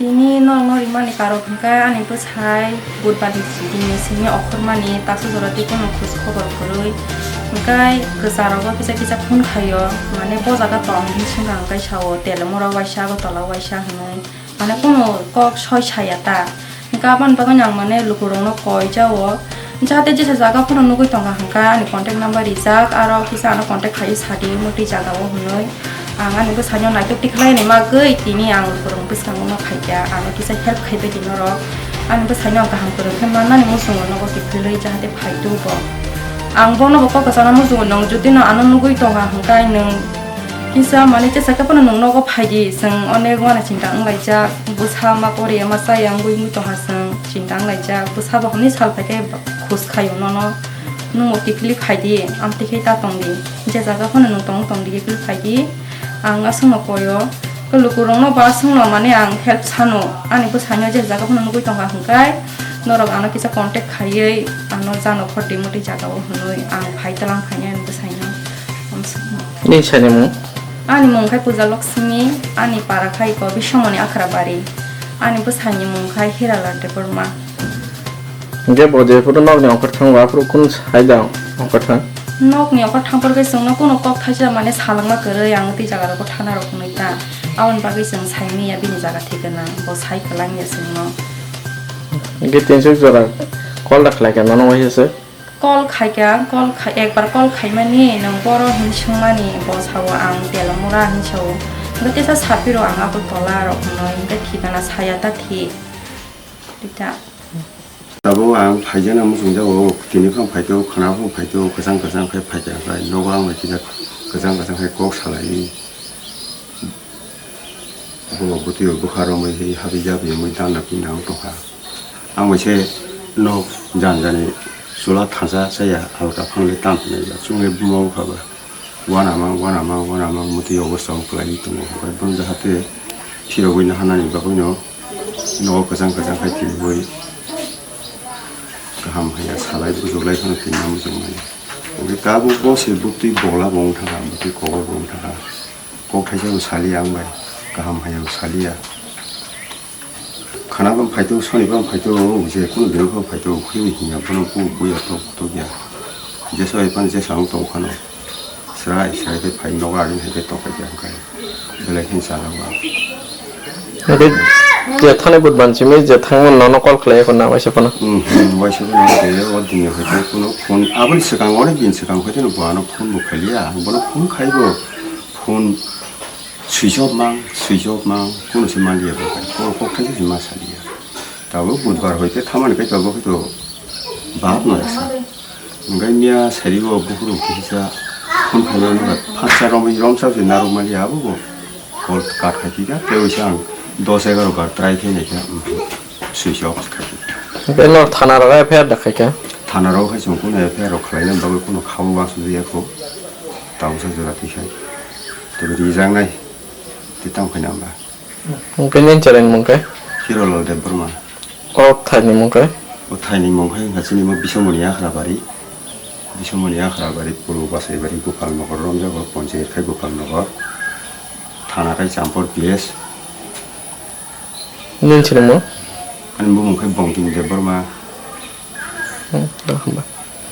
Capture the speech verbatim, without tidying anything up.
Tini norokno rimani karok hwnkhe ani bwsai Budhbar ni simi okhormani tasu jora tei kunu khoj khobor kwrwi. Hwnkhe kwcharogo kisa kisa phone khaio, mane bo jaga tong hinwi swngkha hwnkhe sao Telemura waisa, Agartala waisa hinwi. Mane kunu kok soi saya ta. Hwnkhe aboni bagwi ang mane lukurokno koi jao. Jahate jesa jaga phano nugwi tongkha hwnkhe ani contact number rijak, aro kisa ano contact khaiwi sadi motwi jaga o hinwi. Ang ani bwsaino naitok tikhlai ni magwi tini ang lukurokni bwskango ma phaikha, ano kisa help khaibai di norok. Ani bwsaino ang kaham kwrwng khe mannani muchungo nogo kiphilwi jahate phaitu bo. Ang bono bo kok kwchangno muchungo, nwng jodi no ano nugwi tongkha hwnkhe nwng kisa mane jesa khe phano nwng nogo phaidi, chwng onek uana chinta wnglaijak, bwsa ma pori ma chaya wngwi wngwi tongkha chwng chinta wnglaijak, bwsa bo hwnwi sal phaikhe khus khaio nono, nwng bo kiphilwi phaidi, amtwi khe ta tongdi, je jaga phano nwng tong tongdi kiphilwi phaidi, ang aswkno koio, khe lukurokno bo aswkno mane ang help sano, ani bwsaino je jaga phano nugwi tongkha hwnkhe norok ano kisa contact khaiwi ano jano khordi motwi jaga o hwnwi ang phai twlang phainai ani bwsaino. Nini bwsaini mung? Ani mung khai Puja Lakshmi, ani para khai ko Biswamoni Akhra Bari. Ani bwsaini mung khai Hiralal Debbarma. Hingke bo jephuru nokni ongkhorthang, aphuru kunu sai da ongkhorthang? Nokni ongkhorthang porkhe chwngno kunu kok thaisa mane salangma kwrwi ang tei jaga rogo thana rok hwnwi ta. Aboni bagwi chwng saimanya bini jaga thikana, bo sai kwlangya chwngno. Hingke tinsuk jora call da khlaikha nono waisa se? Call khaikha, call khai, ekbar call khaimani nwng boro hin swngmani bo sao ang Telemura hin sao. Hwnkhe tesa sapiro ang Agartala rok hwnwi, hwnkhe thikana saya ta thik. Rita. Tabuk ang phaijana muchungjago, tini phano phaito, khwna phano phaito, kwchang kwchang khe phaikha khlai. Nogo ang bai kisa kwchang kwchang khe kok salai. Bo bwtwi bwkha romwi habijak wngwi dana pina wng tongkha. Ang bai se nok jan jani chwla thansa chaya halka phangli tam hinwi chwngwi buma wngkha ba. Wana mang, wana mang, wana mang, motwi obo chong kwlaiwi tongo. Hwnkhe bono jahate phirogwi naharnani bagwino nogo kwchang kwchang khai twiwi kaham haiya salai bujuklai phano twina muchungmani. Hwnkhe tabuk bo se bwtwi bola bo wng thangkha, bwtwi kobor bo wng thangkha. Kok thaisa bo saliya ang bai, kaham haiya bo saliya. Khana bo phaito, soni bo phaito, je kunu bini bo phaito, khuywi hinya bono bu buya tok tok ya. Jesa bai phano jesa ang tong phano. Srai srai khe phai nogo agini hai khe tok kha khe ang khai. Belai khe chala ba. Hingke je thani but ban simi je thangmani nono call khlai kho na waisa phano. Hmm, hmm, waisa phano de o dini hai khe kuno phone aboni swkang onek din swkang hai khe no bo ano phone bo khailiya. Ang bono phone khai bo phone switch off mang, switch off mang, kuno se manliya bo khai. Kok kok khai se ma saliya. Tabuk budbar hoite thamani kai tabuk hoito bap no esa. Hingke miya sari o bukhuru kisa phone khaimani ba phasa romwi romsa se narwkmani abo bo call cut khai kha. Tei oisa ang dos egaroh bar try khe naikha, switch off khai kha. Hingke no thana rok F I R da khai kha? Thana rok khai chwng kuno F I R rok khlaina bagwi kuno khabo wansukya kho. Tabuksa jora twi khai. Tei rijak nai. Tei tamo khaina hwnba. Hingke nini chwraini mung khe? Hirolal Debbarma. O thaini mung khe? O thaini mung khe wngkha chini mo Bisomoni Akhra bari. Bisomoni Akhra bari, Puru Basaibari, Gopal Nogor romjago, ponchayat khai Gopal Nogor. Thana khai Champor P S. Nini chwraini mung? Ani bumung khai Bongkini Debbarma. Hmm, hamba.